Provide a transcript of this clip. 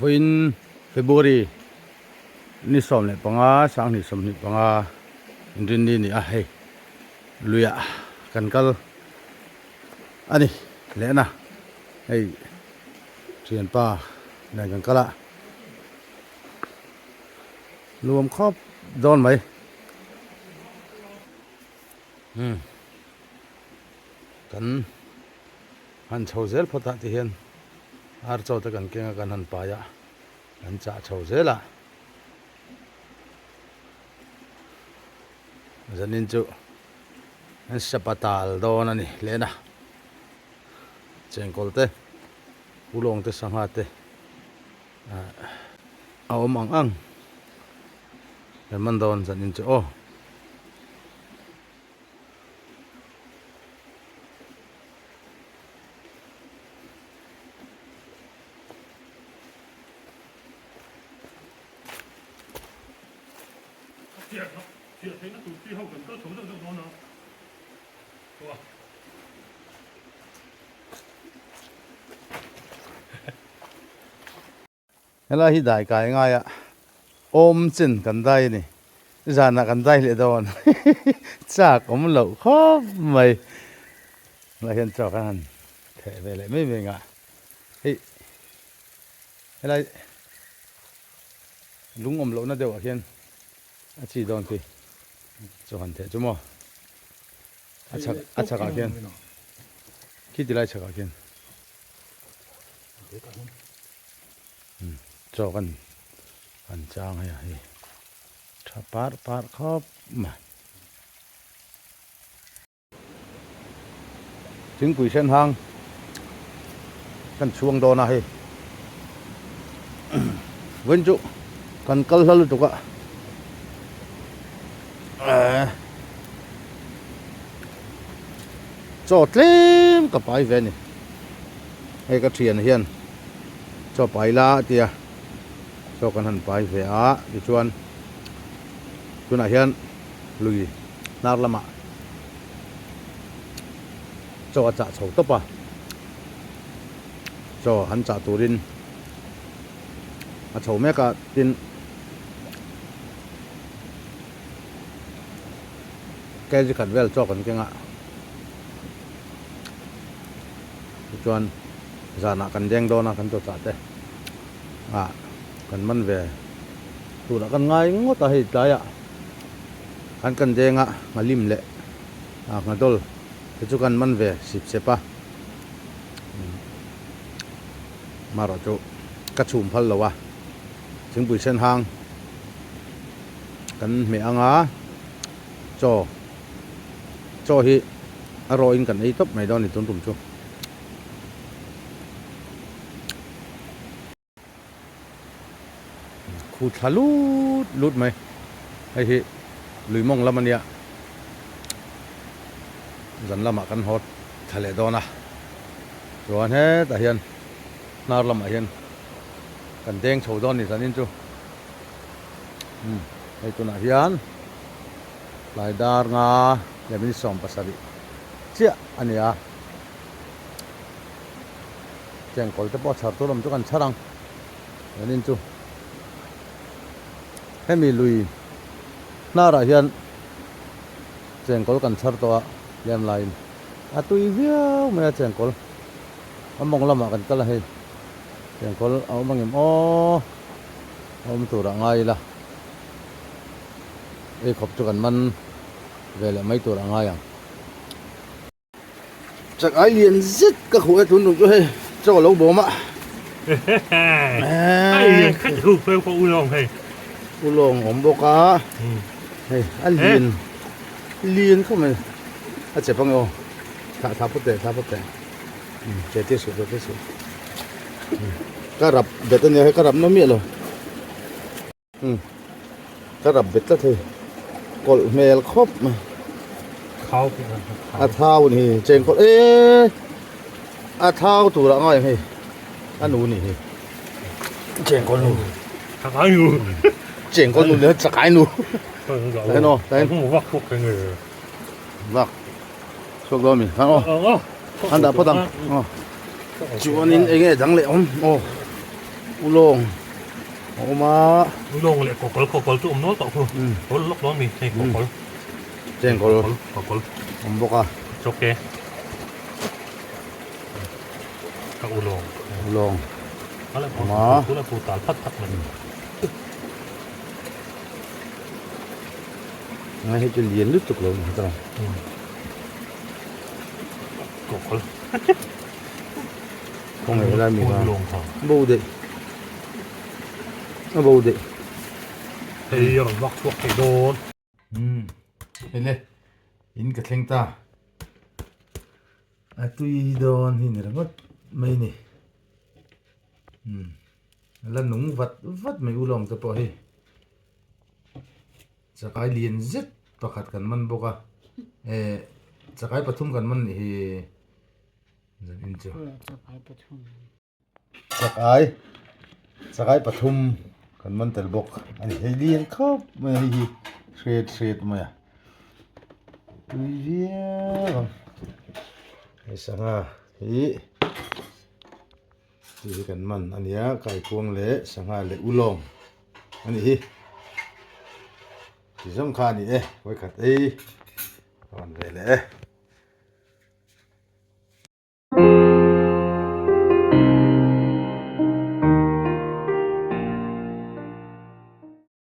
Vawiin February ni 15 2025 inrinni ni a hei luiah kan kal a ni lehna hei thianpa nen kan kal a nuam khawp dawn mai umm kan han chho zel phawt ah ti hian ar chaw te kan keng a kan han pai a kan chah chho zel a. Zanin chu an sapatal dawn a ni lehna chengkawl te ulawng te sangha te a awm ang ang kan man dawn zanin chu aw. Helai hi dai kai ngai a awm chen kan dai a ni zanah kan dai leh dawn chak awm loh khawp mai helai hian chaw kan han theh ve leh mai mai ang a hei helai lung awm lohna deuh ah hian a chi dawn khi chaw han theh chu maw a chhak a chhak ah khian khi ti lai chhak ah khian chaw kan han chang hei a hei tha par par khawp mai. Thingpui sen hang kan chhuang dawn a hei vawiin chu kan kal hla lutuk a eh chaw tlem ka pai ve a ni hei ka thian hian chaw pai la a tia chaw kan han pai ve a tichuan tunah hian lui hnar lamah chaw a chah chho tawp a, chaw han chah turin a chho mek a, tin kg khat vel chaw kan keng a, tichuan zanah kan deng dawn a kan chaw chah te ah kan man ve turah kan ngai ngawt a hei tlaiah Kan kan denga nghalim leh nghadawl te chu kan man ve sip sep a, marawh chu ka chhum phal lo a, thingpui sen hang kan hmeh anga chaw chaw hi a rawhin kan ei tawp mai dawn a ni tun tum chu. Khu thla lut lut mai hei hi lui mawng lam ania zan lamah kan haw thla leh dawn a chuan hetah hian hnar lamah hian kan deng chho dawn a ni zanin chu umm hei tunah hian tlai dar nga leh minute 70 chiah a ni a. Chengkawl te pawh chhar tur awm chu kan chhar ang zanin chu hemi lui hnarah hian chengkawl kan chhar tawh a lem laiin a tui viau mai a chengkawl a mawng lamah kan kal a hei chengkawl a awm angem aw a awm turah ngai ila ei khawp chu kan man ve leh mai tur a ngai ang. Chak ai lian zet ka khuh e tun tum chu hei chaw lo bawm a. Ai lian khat hu pheu pawh ulawng hei. Ulawng awm bawk a. Hei a lian lian khawp mai. A chep ange aw. Thla thla pawt teh thla pawt teh. Che tir suh che tir suh. Ka rap bet ania hei ka rap na miah lo. Ka rap bet tlat hei kawlh hmel khawp mai. Thau tih a A thau ni hi chengkawl e a thau turah ngai ang hei a nu ni hi chengkawl nu Chakai nu chengkawl nu leh chakai nu Tahin aw tahin vak chhuak dawn mi khan aw an dah phawt ang aw chuanin eng nge dang leh awm aw ulawng a awm a ulawng leh kawkawl kawkawl chu awm nual tawh khu kawl lawk dawn mi hei kawkawl chengkawl kawkawl awm bawk a chawk e ka ulawng ulawng awm a tuna pu tal phat phat mai Ngai hei chu lian lutuk lo ni ta. Kawkawl. Kawng ei lai mi kha. Bo deh. A bo deh. Hei a rawn vak chhuak thei dawn. Umm hei le in ka thleng ta. A tui dawn hi ni ringawt mai ni. Umm la nung vat vat mai ulawng te pawh hei. Chakai lian zet pakhat kan man bawk a eh chakai pathum kan man nih hi zanin chu chakai chakai pathum kan man tel bawk a ni hei lian khawp mai a hei hi hret hret mai a tui viau ang hei sangha hi Hei hi kan man a nia kaikuang leh sangha leh ulawng a nih hi ti zawng kha a ni e vawikhat ei a rawn ve leh e.